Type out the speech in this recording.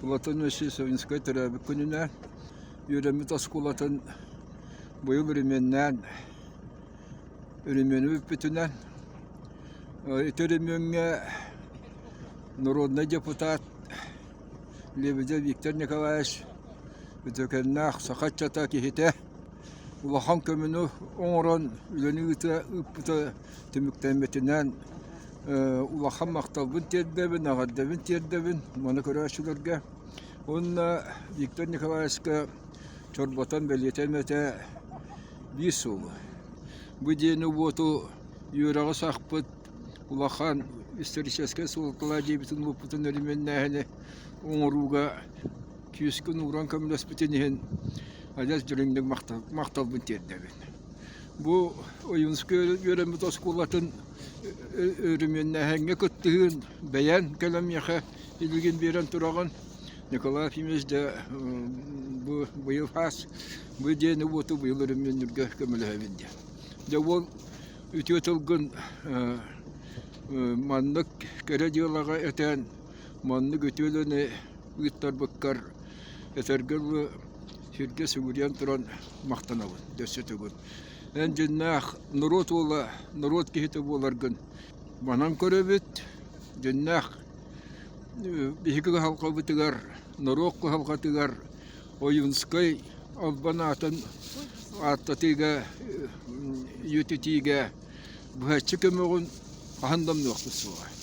Платон Васильевич төрөөбүт күнүнэн үөрэммит оскуолатын быйыл өрөмүөннээн өрөмүөнү бүппүтүнэн ити өрөмүөҥҥэ народнай депутат Лебедев Виктор Николаевич үтүөкэннээх саха ыччата киһитэ улахан көмөнү оҥорон үлэни ыыта ыыппыта түмүктэммитинэн улахан махталбын тиэрдэбин, эҕэрдэбин тиэрдэбин маны көрөөччүлэргэ. Уонна Виктор Николаевичка чорботон бэлиэтэм этэ биир суолу. Бу дьиэни-уоту үөрэҕи сахпыт улахан историческай суолталаах дьиэбитин-уоппутун өрөмүөннээһини оҥорууга күүскүн ууран көмөлөспүтүн иһин адьас дириҥник махталбын тиэрдэбин. Бу Ойуунускай үөрэммит оскуолатын өрөмүөннээһиҥҥэ кыттыһыын бэйэҥ кэлэн миэхэ илиигин биэрэн тураҕын. Николай Ефимович дьэ бу быйыл хаас бу дьиэни-уоту быйыл өрөмүөннүүргэ көмөлөһөбүн диэн. Дьэ уол үтүө тылгын маннык кэрэ дьыалаҕа этэн маннык үтүө үлэни ыыттарбыккар этэргэ дылы сиргэ сүгүрүйэн туран махтанабын өссө төгүл. Эн дьиннээх норуот уола, норуот киһитэ буоларгын манан көрөбүт. Дьиннээх биһиги кыһалҕабытыгар, норуот кыһалҕатыгар Ойуунскай албан аатын ааттатыыга, үйэтитиигэ быһаччы көмөҕүн хаһан да умнуохпут суоҕа.